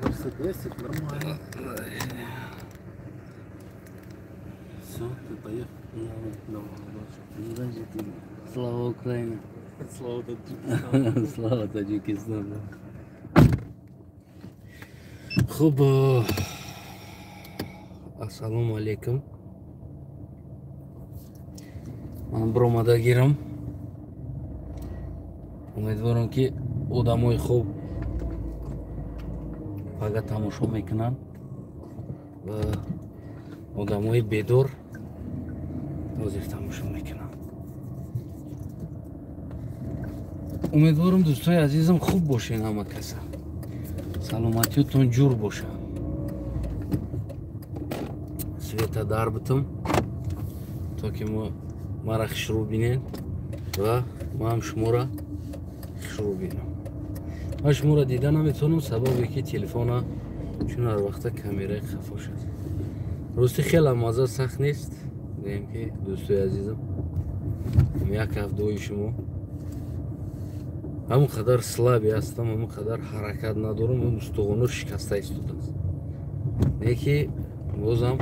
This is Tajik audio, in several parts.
Мерседесик, нормально. Все, ты поехал. Давай, удачи тебе. Слава Украине. Слава Таджикистану. Слава Таджикистану. Хуб, ассалому алейкум. Ман биромада гирам. Умедворам, ки одамои хуб пага тамошо мекунанд ва одамои бедор ҳозир тамошо мекунанд. Умедворам, дӯстои азизам, хуб бошен, ҳама каса саломатиётон ҷур боша. Света дар бутам, то ки мара хушрӯ бинед ва маам шуморо хушрӯ бинам. Ман шуморо дида наметавонам, сабабе ки телефона чун ҳар вақта камераи хафош аст. Рости, хеле маза сахт нест, гӯем ки, дӯстои азизам, як ҳафтаои шумо ҳамон қадар слабый ҳастам, ҳамон қадар ҳаракат надорам, устуғоно шикаста истодааст. Не ки бозам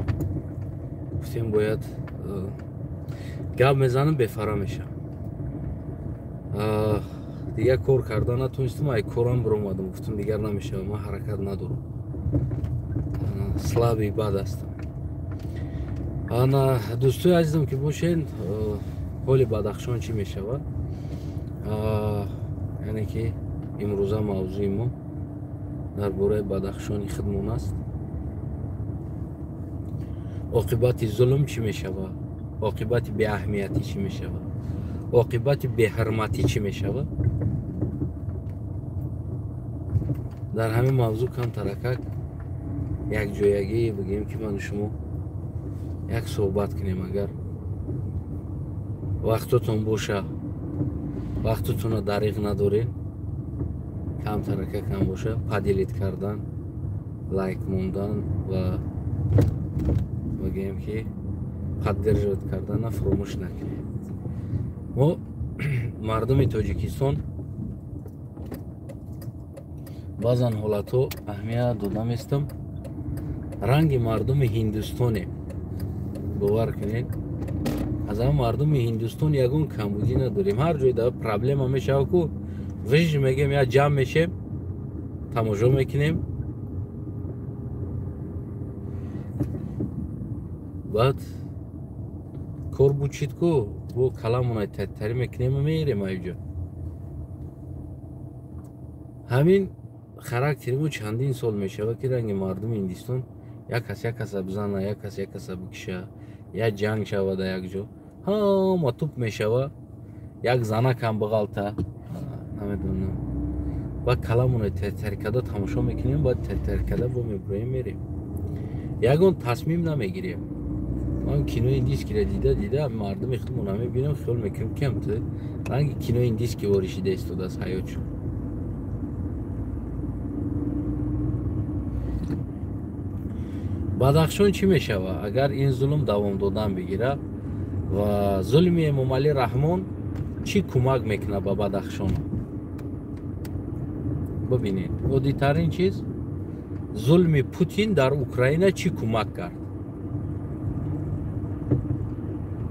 гуфтем, бояд гап мезанам, бефара мешавам. Дигар кор карда натонистам, ай корам биромадам, гуфтам, дигар намешавам, ман ҳаракат надорам, слабый бад ҳастам. Ана, дӯстои азизам, ки бошен, ҳоли Бадахшон чӣ мешавад? Яъне ки имрӯза мавзӯи мо дар бораи Бадахшони худмон аст. Оқибати зулм чӣ мешавад? Оқибати беаҳамиятӣ чӣ мешавад? Оқибати беҳурматӣ чӣ мешавад? Дар ҳамин мавзӯъ камтаракак якҷоягӣ бигӯем, ки ману шумо як суҳбат кунем. Агар вақтотон боша, вақтотонро дариғ надоред, камтарака кам боша, поделить кардан, лайк мондан ва бигӯем ки поддерживать кардана фуромӯш накунед. Мо, мардуми Тоҷикистон, баъзан ҳолатҳо аҳамият дода местам, ранги мардуми Ҳиндустонем. Бовар кунед, аз ҳама мардуми Ҳиндустон ягон камбудӣ надорем. Ҳар ҷой да проблема мешава ку, виж мегем, я ҷамъ мешем, тамошо мекунем, баъд кор бучид ку, бо каламона тарӣ мекунем, мерем аюҷо. Ҳамин характери мо чандин сол мешавад, ки ранги мардуми Ҳиндистон як кас як каса бизана, як кас як каса бикиша, як ҷанг шава, дар як ҷо ҳама туп мешава, як занакам биғалта, намедонам, баъд каламона тарӣ карда тамошо мекунем, баъд тарӣ карда бо мебуроем, мерем, ягон тасмим намегирем. Ман кинои индийскиро дида дида мардуми худмона мебинам, хиёл мекунам, кам ту ранги кинои индийский воришида истодааст ҳаётшон. Бадахшон чӣ мешавад, агар ин зулм давом додан бигирад? Ва зулми Эмомалӣ Раҳмон чӣ кӯмак мекунад ба Бадахшон? Бибинед, оддитарин чиз: зулми Путин дар Украина чӣ кӯмак кард?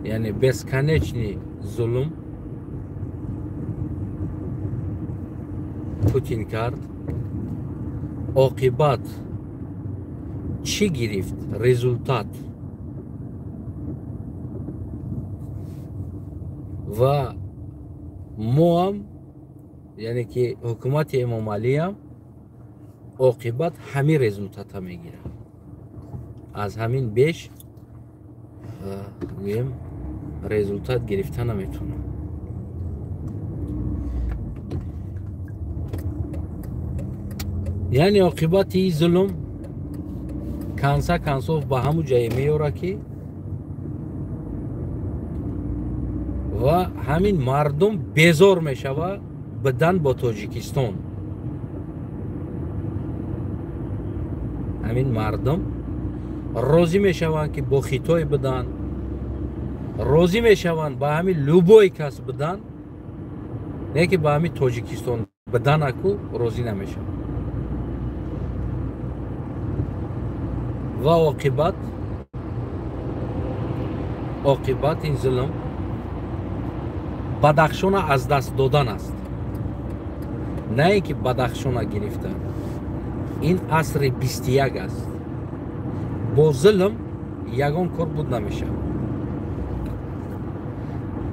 Яъне бесконечный зулм Путин кард, оқибат чӣ гирифт? Результат. Ва моам, яъне ки ҳукумати Эмомалиам, оқибат ҳамин результата мегирад. Аз ҳамин беш, гӯем, результат гирифта наметавонам. Яъне оқибати ин зулм конце концов ба ҳамун ҷае меёрад, ки ва ҳамин мардум безор мешавад бидан бо Тоҷикистон. Ҳамин мардум розӣ мешаванд, ки бо Хитой бидан, розӣ мешаванд ба ҳамин любой кас бидан, не ки ба ҳамин Тоҷикистон биданаку розӣ намешаванд. Ва оқибат ин зулм Бадахшона аз даст додан аст, на ин ки Бадахшона гирифтан. Ин асри 21 аст. Бо зулм ягон кор буд намешавад.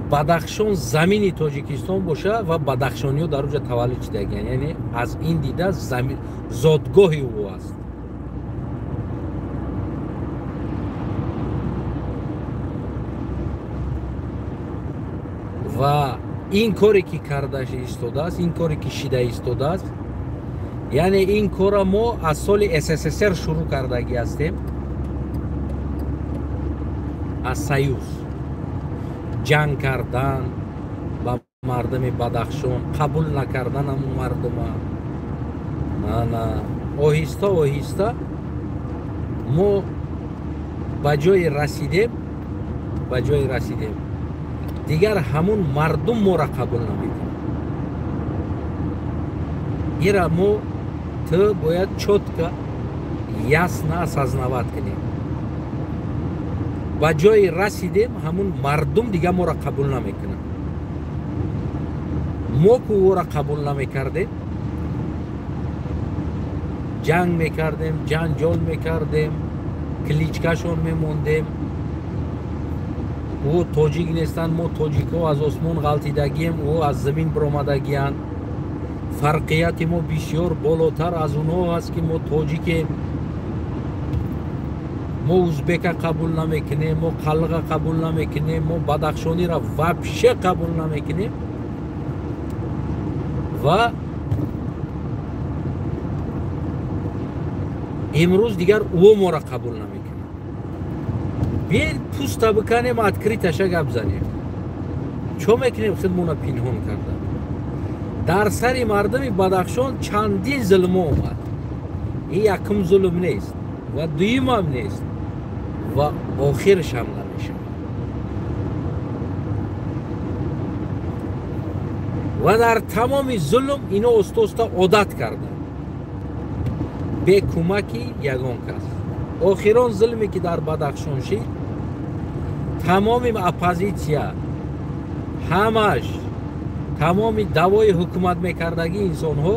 Бадахшон замини Тоҷикистон боша ва бадахшониҳо дар уҷа таваллуд шудагиянд, яъне аз ин дида зодгоҳи ӯ аст. Ва ин коре ки карда истодааст, ин коре ки шида истодааст, яъне ин корро мо аз соли СССР шурӯъ кардагӣ ҳастем, аз Союз ҷанг кардан ба мардуми Бадахшон, қабул накардан ҳамун мардума. Ана оҳиста оҳиста мо ба ҷое расидем, дигар ҳамун мардум моро қабул намекунад. Ира мо ту бояд чётко, ясно осознавать кунем. Ба ҷое расидем, ҳамун мардум дигар моро қабул намекунад. Мо ку ӯро қабул намекардем, ҷанг мекардем, ҷанҷол мекардем, кличкашон мемондем. Ӯ тоҷик нестанд, мо тоҷикҳо аз осмон ғалтидагием, ӯ аз замин баромадагиянд. Фарқияти мо бисёр болотар аз онҳо аст, ки мо тоҷикем. Мо узбека қабул намекунем, мо қалға қабул намекунем, мо бадахшониро вообще қабул намекунем. Ва имрӯз дигар ӯ моро қабул намекунад. Биед пуста биканем, открыташа гап занем. Чо мекунем худмона пинҳон карда? Дар сари мардуми Бадахшон чандин зулмо омад. Ин якум зулм нест ва дуюмам нест ва охиршам намешавад. Ва дар тамоми зулм ино оста-оста одат карданд, бе кӯмаки ягон кас. Охирон зулме ки дар Бадахшон шид, тамоми оппозитсия ҳамаш, тамоми давои ҳукумат мекардагии инсонҳо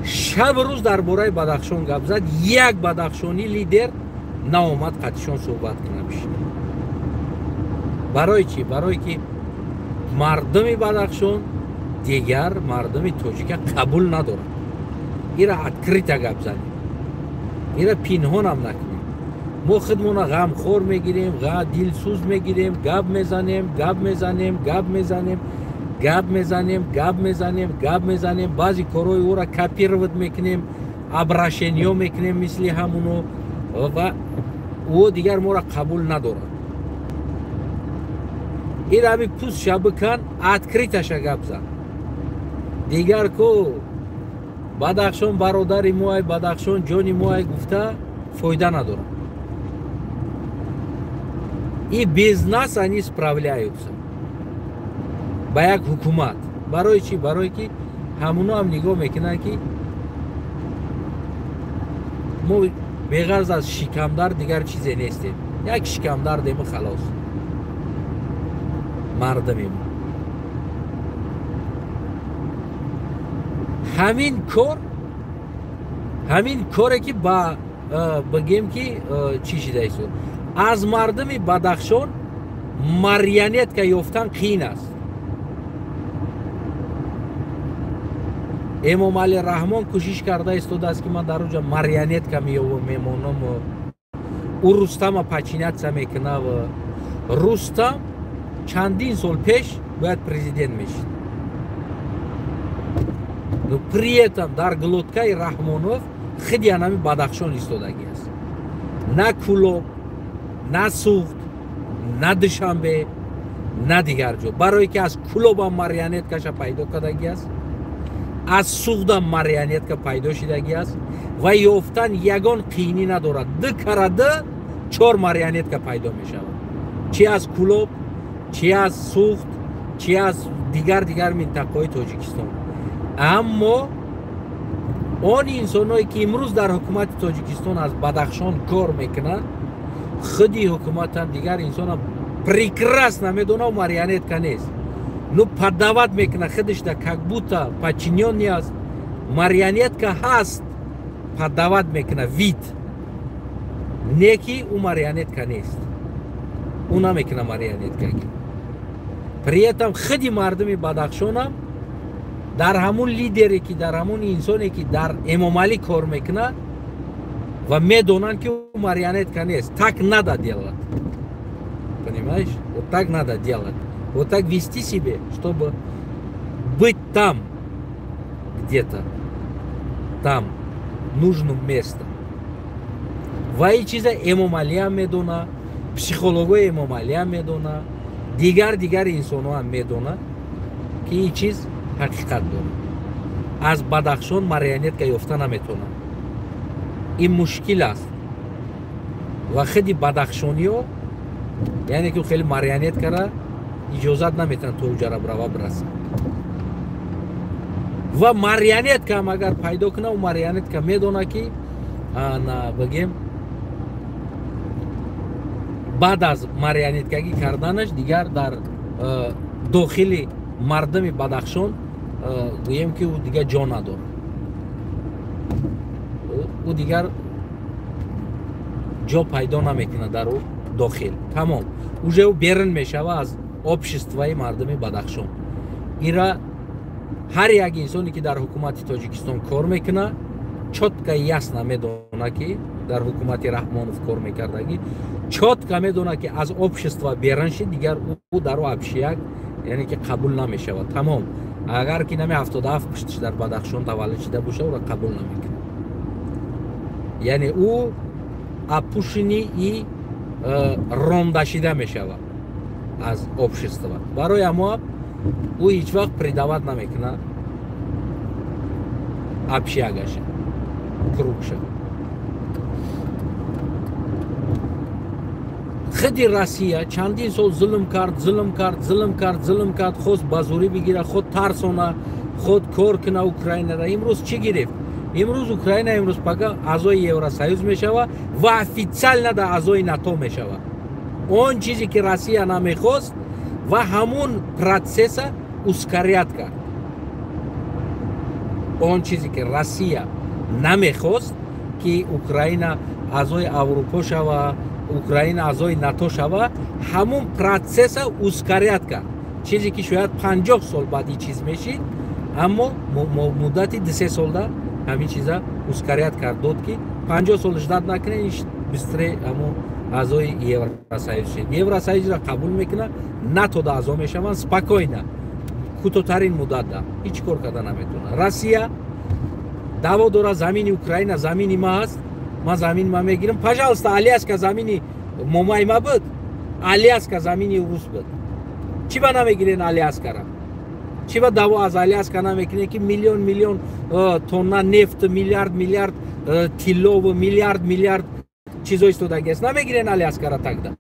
шаб рӯз дар бораи Бадахшон гап зад. Як бадахшонӣ лидер наомад қатишон суҳбат кунад бишинад. Барои чӣ? Барое ки мардуми Бадахшон дигар мардуми тоҷика қабул надорад. Ира открыто гап занем, ира пинҳонам накунем. Мо худмона ғамхор мегирем, дилсӯз мегирем, гап мезанем, гап мезанем, гап мезанем, гап мезанем, гап мезанем, гап мезанем. Баъзе корҳои ӯро копировать мекунем, обращениё мекунем мисли ҳамуно, ва ӯ дигар моро қабул надорад. Ин ҳами пустша бикан, открыташа гап зан. Дигар ку Бадахшон бародари моай, Бадахшон ҷони моай гуфта фойда надорад. И без нас они справляются. Ба як ҳукумат. Барои чӣ? Барое ки ҳамуно ҳам нигоҳ мекунанд, ки мо беғарз аз шикамдард дигар чизе нестем. Як шикамдардему халос. Мардуми мо. Ҳамин кор, ҳамин коре ки ба бигем ки чӣ шида истод, аз мардуми Бадахшон марионетка ёфтан қиин аст. Эмомалӣ Раҳмон кӯшиш карда истодааст, ки ман дар уҷа марионетка мемонам, ӯ Рустама подчиняться мекунав. Рустам чандин сол пеш бояд президент мешид. Но при этом дар глоткаи Раҳмонов худи анами Бадахшон истодагӣ аст. На Кулоб, на Суғд, на Душанбе, на дигар ҷо. Барое ки аз Кулобам марионеткаша пайдо кардагӣ аст, аз Суғдам марионетка пайдо шидагӣ аст ва ёфтан ягон қиинӣ надорад. Ду кара ду чор марионетка пайдо мешавад. Чи аз Кулоб, чи аз Суғд, чи аз дигар минтақаҳои Тоҷикистон. Аммо Он инсонҳое ки имрӯз дар ҳукумати Тоҷикистон аз Бадахшон кор мекунанд, худи ҳукуматам дигар инсонам прекрасно медонад, марионетка нест. Ну подавать мекунад худашда, как будто подчинённый аст, марионетка ҳаст, подавать мекунад вид. Не ки ӯ марионетка нест. Ӯ намекунад марионеткагӣ. При этом худи мардуми Бадахшонам дар ҳамун лидере ки, дар ҳамун инсоне ки дар Эмомалӣ кор мекунад ва медонанд, ки ӯ марионетка нест. Так надо делать. Понимаешь? Вот так надо делать. Вот так вести себе, чтобы быть там где-то, там, нужном место. Ва ин чиза Эмомалиам медона, психологои Эмомалиам медона, дигар инсонҳоам медонад, ки ин чиз ҳақиқат дорад. Аз Бадахшон марионетка ёфта наметавонад. Ин мушкил аст. Ва худи бадахшониҳо, яъне ки хеле марионеткара иҷозат наметавонад то уҷара брава бирасад. Ва марионеткаам агар пайдо кунад, ӯ марионетка медонад, ки на бигем, баъд аз марионеткагӣ карданаш дигар дар дохили мардуми Бадахшон, гӯем ки, ӯ дигар ҷо надорад. Ӯ дигар ҷо пайдо намекунад дар ӯ дохил. Тамом. Уже ӯ берун мешава аз обществои мардуми Бадахшон. Ира ҳар як инсоне ки дар ҳукумати Тоҷикистон кор мекунад, чётко ясно медонад, ки дар ҳукумати Раҳмонов кор мекардагӣ, чётко медонад, ки аз общества берун шид, дигар ӯ дар ӯ общак, яъне ки қабул намешавад. Тамом. Агар ки нами 77 пуштиш дар Бадахшон таваллуд шида боша, ӯро қабул намекунад. Яъне ӯ опущенный и рондашида мешавад аз общества. Барои ҳамо ӯ ҳеҷ вақт предавать намекунад общагаша, кругша. Худи Россия чандин сол зулм кард, зулм кард, зулм кард, зулм кард, хост ба зӯрӣ бигирад, худ тарсона, худ кор куна Украинара. Имрӯз чӣ гирифт? Имрӯз Украина имрӯз пага аъзои Евросоюз мешава ва официально да аъзои НАТО мешава. Он чизе ки Россия намехост ва ҳамун процесса ускорять кард. Он чизе ки Россия намехост, ки Украина аъзои Аврупо шава, Украина аъзои НАТО шава, ҳамун процесса ускорять кард. Чизе ки шояд 50 сол баъд ин чиз мешид, аммо муддати 2-3 солда ҳамин чиза ускорять кард, дод ки 50 сол ждать накунед, быстрее ҳамун аъзои Евросоюз шид. Евросоюзро қабул мекунад, НАТО-да аъзо мешаванд спокойно, кӯтоҳтарин муддатда, ҳеҷ кор карда наметавонад. Россия даъво дорад, замини Украина замини ма аст, ман замини ма мегирам. Пожалуйста, Аляска замини момаи ма буд, Аляска замини рус буд. Чӣ ба намегирен Аляскара? Чӣ ба даъво аз Аляска намекунед, ки миллион миллион тонна нефт, миллиард миллиард тиллову миллиард миллиард чизо истодаги аст? Намегирен Аляскара тогда?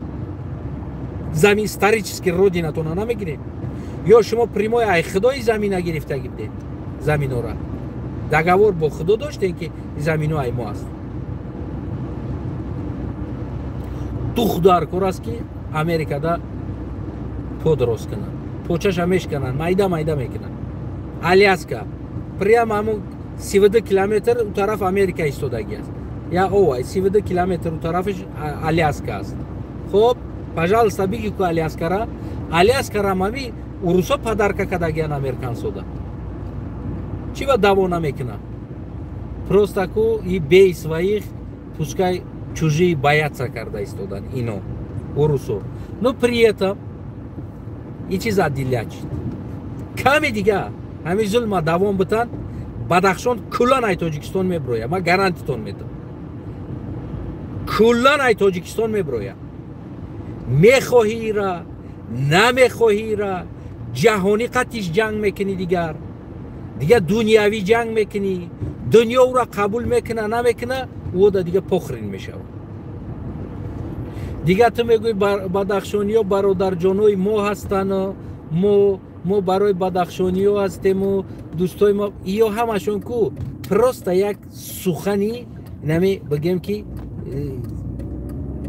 Замин исторический родинатона намегирен? Ё шумо прямой ай худои замина гирифтаги будед? Заминора договор бо худо доштем, ки замино ай мо аст. Дух дар кор аст, ки Америкада подрос кунанд, почаша мешкананд, майда майда мекунанд. Аляска прямо ҳамун 32 километр у тараф Америка истодаги аст. Я овай 32 километр у тарафиш Аляска аст. Хоб, пожалуйста, биги ку Аляскара. Аляскара мами урусо подарка кардагиан американсода. Чӣ ба даъво намекунад? Просто ку и бей своих, пускай чужие боятся карда истодан ино урусо. Но при этом и чиз отделять. Ками дига ҳамин зулма давом битан, Бадахшон куллан ай Тоҷикистон меброя. Ман гарантитон медам. Куллан ай Тоҷикистон меброя. Мехоҳӣ ира, намехоҳӣ ира, ҷаҳонӣ қатиш ҷанг мекунӣ, дигар. Дигар дунявӣ ҷанг мекунӣ, дунё ӯро қабул мекуна, намекуна, ӯ да дига похрен мешавад. Дигар ту мегӯӣ бадахшониҳо бародарҷонои мо ҳастанд, мо барои бадахшониҳо ҳастему дӯстои мо, иё ҳамашон ку Просто як сухани нами бигем ки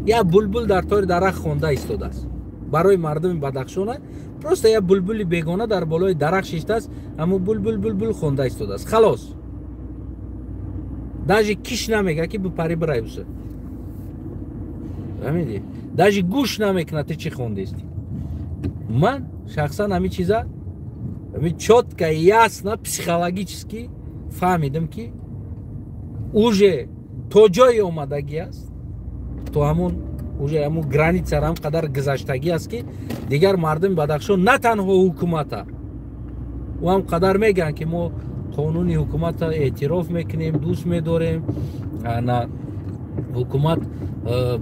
як булбул дар тори дарахт хонда истодааст. Барои мардуми Бадахшона просто як булбули бегона дар болои дарахт шиштааст, аммо булбул булбул хонда истодааст. Халос. Даже киш намега ки бипари бирай буса. Фаҳмидӣ? Даже гӯш намекунад ту чӣ хондестӣ. Ман шахсан ҳамин чиза ҳамин чётко, ясно, психологически фаҳмидам ки уже то ҷое омадагӣ аст, то ҳамон уже ҳамон границаро ҳам қадар гузаштагӣ аст ки дигар мардуми Бадахшон на танҳо ҳукумата, ӯ ҳам қадар мегӯянд ки мо қонуни ҳукумата эътироф мекунем, дӯст медорем. На ҳукумат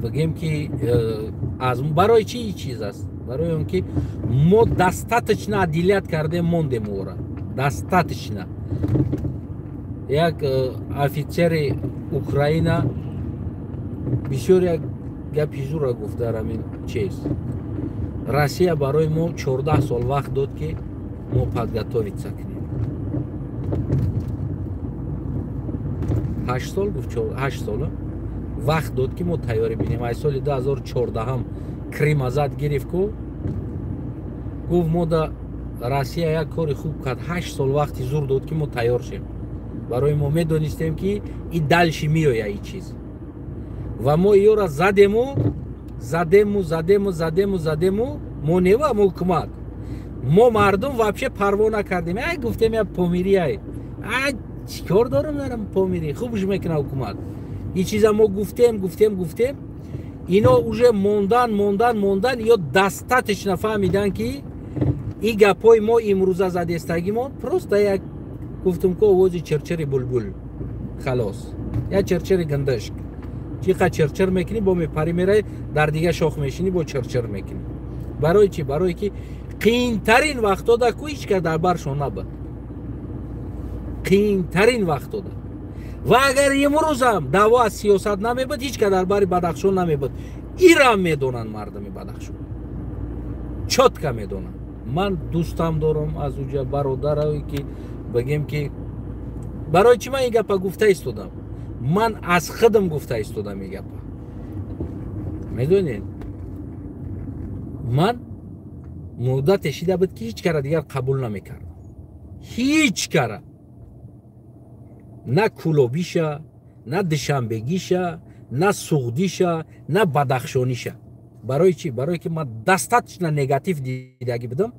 бигем ки аз барои чӣ чиз аст? Барои он ки мо достаточно адилят кардем, мондем ӯра достаточно. Як офицери Украина бисёр як гапи зура гуфт дар ҳамин чиз. Россия барои мо 14 сол вақт дод ки мо подготовиться кунем. 8 сол гуфт, 8 сол вақт дод ки мо тайёрӣ бинем. Ай соли 2014 Крим зад гирифт ку, гуфт мо да Россия як кори хуб кард, 8 сол вақти зур дод ки мо тайёр шем. Барои мо медонистем ки и дальше меоя и чиз. Ва мо иёра задему, задему, задему, задему, задему, мо нева мо ҳукумат. Мо мардум вообще парво накардем. Ай гуфтем я помири ай. Ай чикор дорам дарам помири, хубш мекунад ҳукумат. И чиза мо гуфтем, гуфтем, гуфтем. Ино уже мондан, мондан, мондан, ё достаточно фаҳмидан ки и гапҳои мо имрӯза задестагимон просто як гуфтум ку овози чирчири булбул. Халос. Як чирчири гандашк. Чиқа чирчир мекунӣ, бо мепари мераи, дар дига шох мешинӣ, бо чирчир мекунӣ. Барои чӣ? Барои ки қийинтарин вақтода ку ҳеҷ кас дар баршон набуд. Қийинтарин вақтода. Ва агар имрӯзам даъво аз сиёсат намебуд, ҳеҷ кас дар бари Бадахшон намебуд. Ирам медонанд мардуми Бадахшон. Чётко медонанд. Ман дӯстам дорам аз уҷа бародарое ки бигем ки барои чӣ ман ин гапа гуфта истодам? Ман аз худам гуфта истодам ин гапа. Медонед? Ман муддате шида буд ки ҳеҷ кара дигар қабул намекардам. Ҳеҷ кара. На Кулобиша, на Душанбегиша, на Суғдиша, на Бадахшониша. Барои чӣ? Барои ки ман достаточно негатив дидагӣ будам.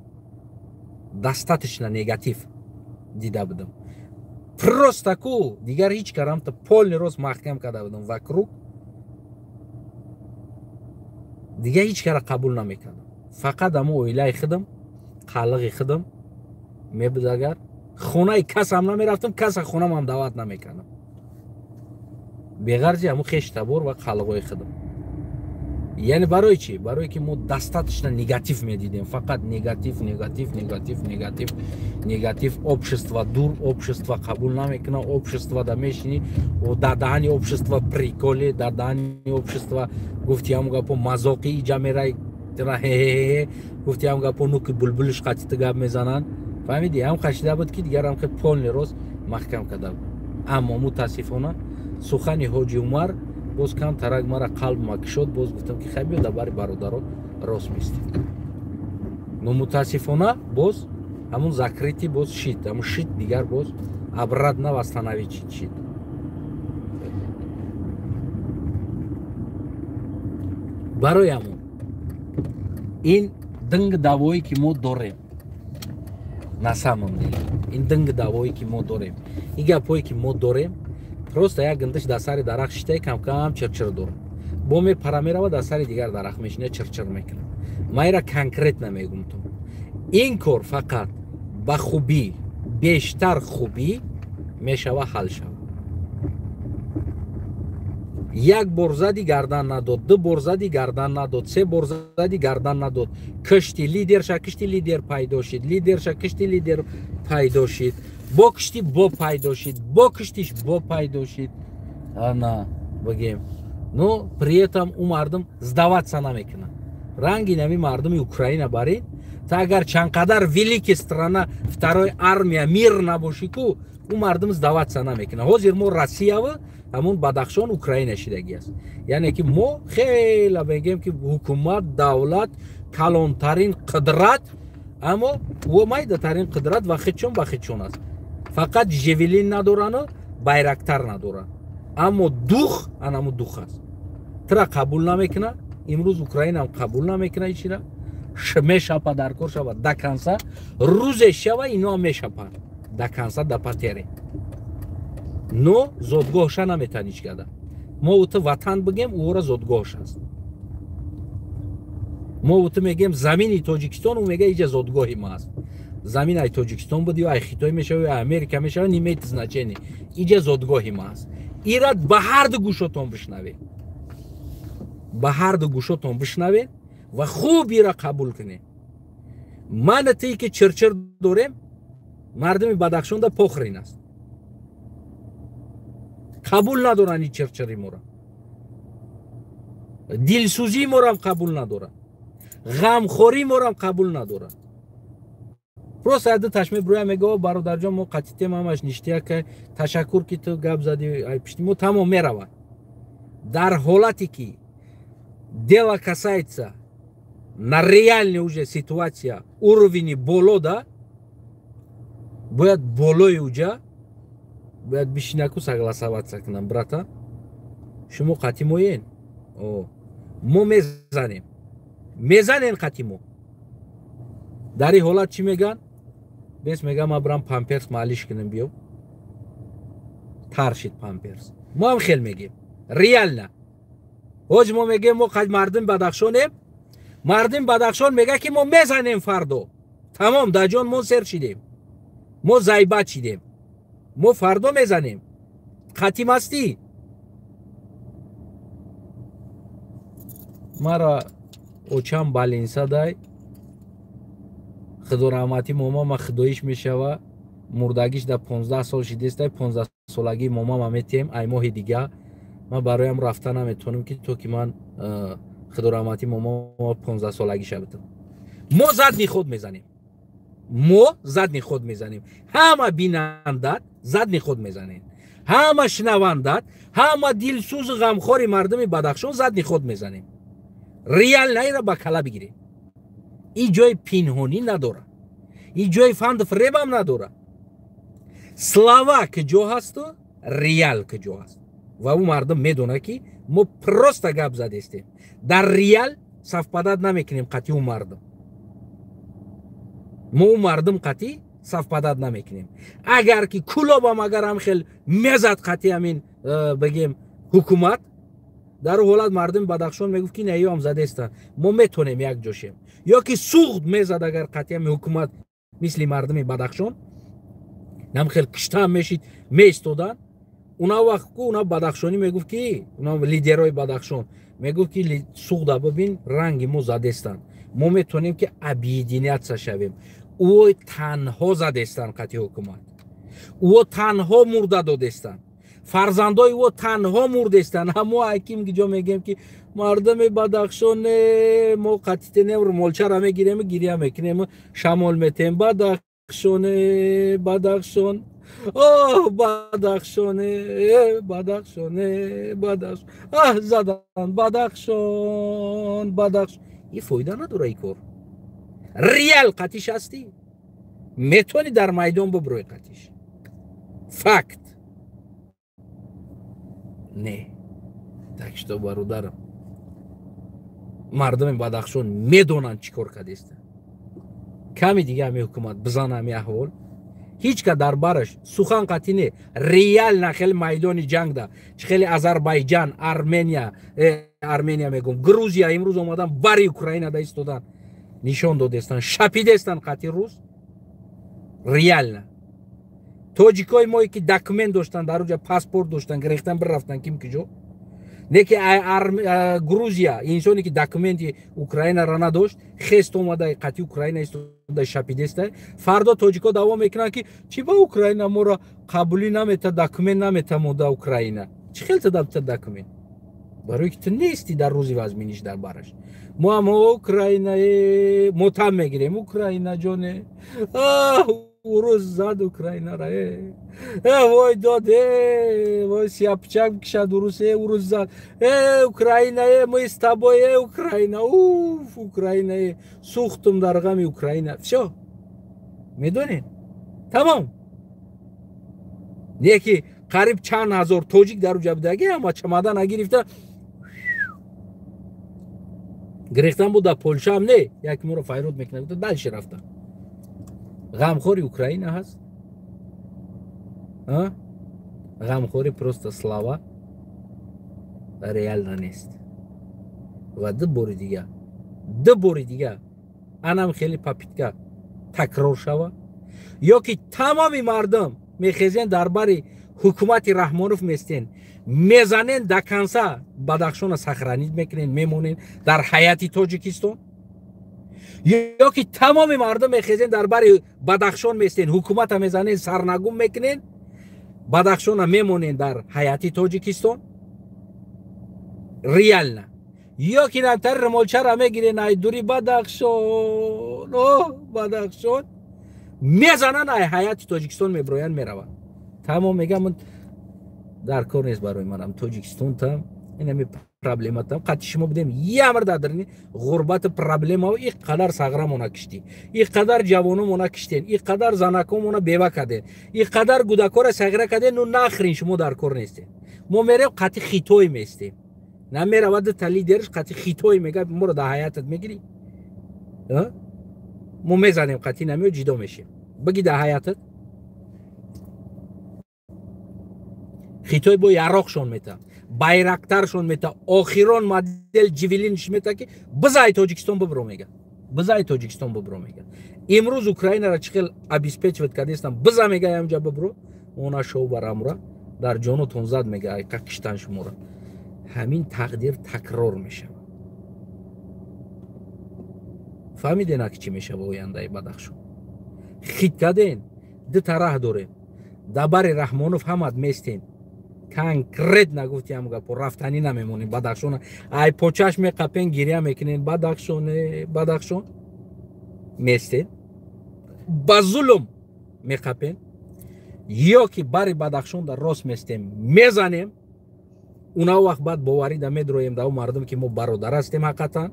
Достаточно негатив дида будам. Просто ку дигар ҳеҷ карамта полный рост маҳкам карда будам вокруг. Дигар ҳеҷ кара қабул намекардам. Фақат ҳамо оилаи худам, қалиғи худам мебуд. Агар хонаи касам намерафтам, каса хонамам даъват намекардам. Беғарзи ҳамо хештабор ва қалиғои худам. Яъне барои чӣ? Барои ки мо достаточно негатив медидем. Фақат негатив, негатив, негатив, негатив, негатив. Общество дур, общество қабул намекунад, общество да мешинӣ, дар даҳани общество приколе, дар даҳани общество гуфти ҳамон гапо мазоқи иҷа мерай, хе-хе-хе, гуфти ҳамон гапо нуки булбулиш қатита гап мезананд. Фаҳмидӣ? Ҳам қашида буд ки дигар ҳам хел полный рост маҳкам карда буд. Аммо мутаассифона сухани Ҳоҷи Умар боз кам тарак мара қалб макшод, боз гуфтам ки хай биё дар бари бародаро рост мистем. Но мутаассифона боз ҳамун закрытый боз шид, ҳамун шид дигар боз обратно восстановить шид. Барои ҳамун ин динг давое ки мо дорем, на самом деле ин динг давое ки мо дорем, ин гапҳое ки мо дорем, просто як гандаш дар сари дарахт шитаи кам-кам чирчир дорад. Бо мепара мерава дар сари дигар дарахт мешина чирчир мекунад. Ман ира конкретно мегум ту. Ин кор фақат ба хубӣ, бештар хубӣ мешава ҳал шава. Як бор зади гардан надод, ду бор зади гардан надод, се бор зади гардан надод. Кишти лидерша, кишти лидер пайдо шид, лидерша, кишти лидер пайдо шид. Бо кишти бо пайдо шид, бо киштиш бо пайдо шид. Ана бигем. Но при этом у мардум сдаваться намекунад. Ранги нами мардуми Украина барин, та агар чанқадар великий страна, второй армия мир набоши ку, Ӯ мардум сдаваться намекунад. Ҳозир мо Россиява ҳамун Бадахшон Украина шидагӣ аст. Яъне ки мо хеле мегӯем, ки ҳукумат, давлат калонтарин қудрат, аммо ӯ майдатарин қудрат ва худшон ба худшон аст. Фақат Жевелин надорану Байрактар надоранд, аммо дух анаму дух аст. Тра қабул намекунад. Имрӯз Украинаам қабул намекунад ичира мешапа, дар кор шава до конца, рӯзе шава, иноам мешапанд до конца, до потери. Но зодгоҳша наметан ҳеч када. Мо уту ватан бигем, ӯра зодгоҳш аст. Мо уту мегем замини Тоҷикистон, ӯ мега иҷа зодгоҳи ма аст. Замин ай Тоҷикистон буд ё ай Хитой мешава ё Америка мешава, не имеет значение, иҷа зодгоҳи ма аст. Ира ба ҳарду гӯшотон бишнавед, ба ҳарду гӯшотон бишнавед ва хуб ира қабул кунед. Мана тие ки чирчир дорем, мардуми Бадахшонда похрен аст, қабул надоранд ин чирчири моро, дилсӯзии морам қабул надоранд, ғамхории морам қабул надоранд. Просто яду ташме бруя мега: «Бародарҷон, мо қатитем, ҳамаш ништяк, ташаккур, ки ту гап зади ай пишти мо», тамом, меравад. Дар ҳолате ки дело касается на реальный уже ситуация, уровени боло да бояд, болои уҷа бояд бишинаку согласоваться кунам: «Брата, шумо қати моен, мо мезанем, мезанем қати мо». Дар ин ҳолат чӣ мегӯянд? Бес мегӯям, ман бирам памперс маълиш кунем, биё таршид памперс. Мо ҳам хел мегем. Реально ҳоҷи мо мегӯем, мо қад мардуми Бадахшонем. Мардуми Бадахшон мега, ки мо мезанем фардо, тамом, даҷон, мо сер шидем, мо зайбат шидем, мо фардо мезанем, қатим ҳастӣ? Мара очам балинсадай, худораҳматӣ, момама худоиш мешава, мурдагиш да 15 сол шидестай. 15-солагии момама метиҳем ай моҳи дига. Ман бароям рафта наметавонам, ки то ки ман худораҳматӣ момама 15-солагиша битам. Мо задний ход мезанем, мо задний ход мезанем. Ҳама бинандат задний ход мезанем, ҳама шунавандат, ҳама дилсӯзу ғамхори мардуми Бадахшон задний ход мезанем. Реально ира ба кала бигирем. Ин ҷои пинҳонӣ надорад, ин ҷои фанду фиребам надорад. Слова куҷо ҳасту реал куҷо ҳаст, ва ӯ мардум медонад, ки мо просто гап задестем, дар реал совпадать намекунем қатъи ӯ мардум. Мо ӯ мардум қатъӣ совпадать намекунем. Агар ки Кулобам агар ҳам хел мезад қатъи ҳамин бигем ҳукумат, дар ҳолат мардуми Бадахшон мегуфт, ки наёам задестанд, мо метонем як ҷошем. Ё ки Суғд мезад агар қатъи ҳами ҳукумат, мисли мардуми Бадахшон нам хел киштаам мешид, меистоданд. Уна вақт ку уна бадахшонӣ мегуфт, ки уна лидерои Бадахшон мегуфт, ки Суғда бибин, ранги мо задестанд, мо метонем, ки объединяться шавем. Ӯ танҳо задестанд қатъи ҳукумат, ӯ танҳо мурда додестанд, фарзандои ӯ танҳо мурдестанд. Ҳамо аким ҷо мегӯем, ки мардуми Бадахшоне, мо қатитенем, румолчара мегирем, гиря мекунем, шамол метем: «Бадахшоне, Бадахшон, оҳ, Бадахшоне, Бадахшоне, Бадахшон, аҳ, задан Бадахшон, Бадахшон». Ин фоида надора, ин кор. Реал қатиш ҳастӣ, метавонӣ дар майдон бубурӯй қатиш, факт не. Так что, бародарам, мардуми Бадахшон медонанд, чӣ кор кардестанд. Ками дига ҳами ҳукумат бизана, ҳами аҳвол ҳеҷ ка дар бараш сухан қатъӣ не, реально хеле майдони ҷангда, чӣ хеле Азарбайҷан, Армения, Армения мегӯм, Грузия имрӯз омадан бари Украина да истодан, нишон додестанд, шапидестанд қатъи рӯз. Реально тоҷикои мое ки документ доштанд, дар уҷа паспорт доштанд, гирехтан бирафтанд ким ки ҷо. Не ки Грузия инсоне ки документи Украинара надошт, хест омада қатъи Украина истода, шапидеста. Фардо тоҷико даъво мекунанд, ки чӣ ба Украина моро қабулӣ намета, документ намета мода. Украина чӣ хел тада документ? Барое ки ту нести дар рӯзи вазминиш дар бараш. Мо ҳам Украина мотам мегирем, Украина ҷоне, аҳ. Урус зад Украинара, э вой дод, э вой сияпчак бикшад урус, э урус зад, э Украина, э мы с тобой, э Украина, уф, Украина, э сӯхтум дар ғами Украина. Всё, медонед, тамом. Не ки қариб чанд ҳазор тоҷик дар уҷа будаги, ама чамада нагирифта гирехтан буд. Дар Полшаам не, як моро файрод мекунад, дальше рафта. Ғамхори Украина ҳаст, ғамхори просто слова, реально нест. Ва ду бори дига анам хеле попытка такрор шава, ё ки тамоми мардум мехезен, дар бари ҳукумати Раҳмонов местен, мезанен до конца, Бадахшона сохранить мекунен, мемонен дар ҳайати Тоҷикистон, ё ки тамоми мардум мехезен, дар бари Бадахшон местен, ҳукумата мезанен, сарнагум мекунен, Бадахшона мемонен дар ҳайати Тоҷикистон реально, ё ки намтари римолчара мегирен, ай дури Бадахшон, о Бадахшон мезанан, ай ҳайати Тоҷикистон меброянд, мераванд, тамом. Мегам, дар кор нест барои манам Тоҷикистон, там инами проблематам. Қати шумо будем ямр дадрни ғурбати проблемао, и қадар сағрамона киштӣ, и қадар ҷавономона киштен, и қадар занакомона бева карден, и қадар гудакора сағира карден. Ну нахрен, шумо дар кор нестем. Мо мерем, қати Хитой местем. Намеравад та лидерш қати Хитой, мега: «Моро дар ҳаятат мегирӣ, мо мезанем қати намео, ҷидо мешем, биги дар ҳаятат». Хитой бо яроқшон мета, байрактаршон мета, охирон модел Джавелинш мета, ки бизай Тоҷикистон бибро, мега, бизай Тоҷикистон бибро, мега. Имрӯз Украинара чӣ хел обеспечивать кардестам, биза, мега, ямҷа бибро, она шоу барамура дар ҷонотон зад, мега, айқа киштан шумора. Ҳамин тақдир такрор мешавад. Фаҳмидена ки чӣ мешава ояндаи Бадахшон? Хит карден, ду тараҳ дорем: дар бари Раҳмонов ҳамат местен, конкретно гуфтиам гапо, рафтанӣ намемонем. Бадахшона ай почаш меқапен, гиря мекунен, Бадахшоне, Бадахшон, местен, ба зулм меқапен, ё ки бари Бадахшон дар рост местем, мезанем. Уна вақт баъд боварӣ да медроем да мардум, ки мо бародар ҳастем ҳақиқатан,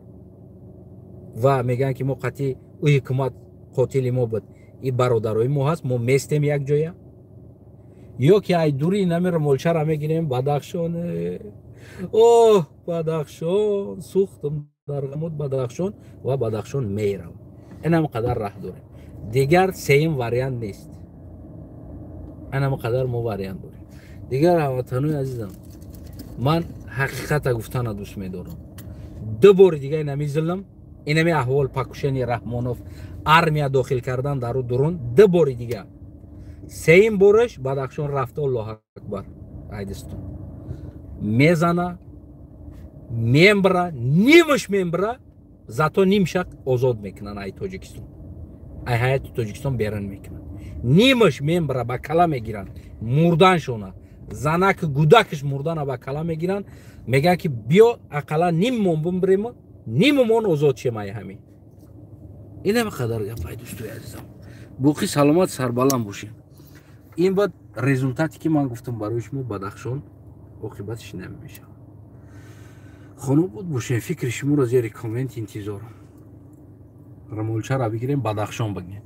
ва мегӯянд, ки мо қатъи ӯ ҳукумат қотили мо буд, и бародарои мо ҳаст, мо местем якҷоя, ё ки ай дури намеро молчара мегирем, Бадахшон, оҳ Бадахшон, сӯхтум дар ғамуд Бадахшон, ва Бадахшон мерав. Инам қадар раҳ дорем, дигар сеюм вариант нест. Инам қадар мо вариант дорем дигар. Ҳамватанои азизам, ман ҳақиқата гуфтана дӯст медорам. Ду бори дига инами зулм, инами аҳвол, покушение Раҳмонов, армия дохил кардан дару дурун, ду бори дига, сеюм бораш Бадахшон рафта, Аллоҳ акбар, айдистон мезана, мембра, нимаш мембра, зато нимшак озод мекунанд, ай Тоҷикистон, ай ҳаяти Тоҷикистон берун мекунанд. Нимаш мембра, ба кала мегиранд мурданшона, занак гудакаш мурдана ба кала мегиранд, мегӯянд, ки биё, ақаллан ниммон бимбирем, нимумон озод шем ай ҳамин. Инам қадар гапай, дӯстои азизам, боқӣ саломат, сарбаланд бошем. Ин баъд результате, ки ман гуфтам барои шумо, Бадахшон оқибатиш намешавад. Хонобод бошем. Фикри шуморо зери коммент интизорам. Рамолчара бигирем, Бадахшон бигем.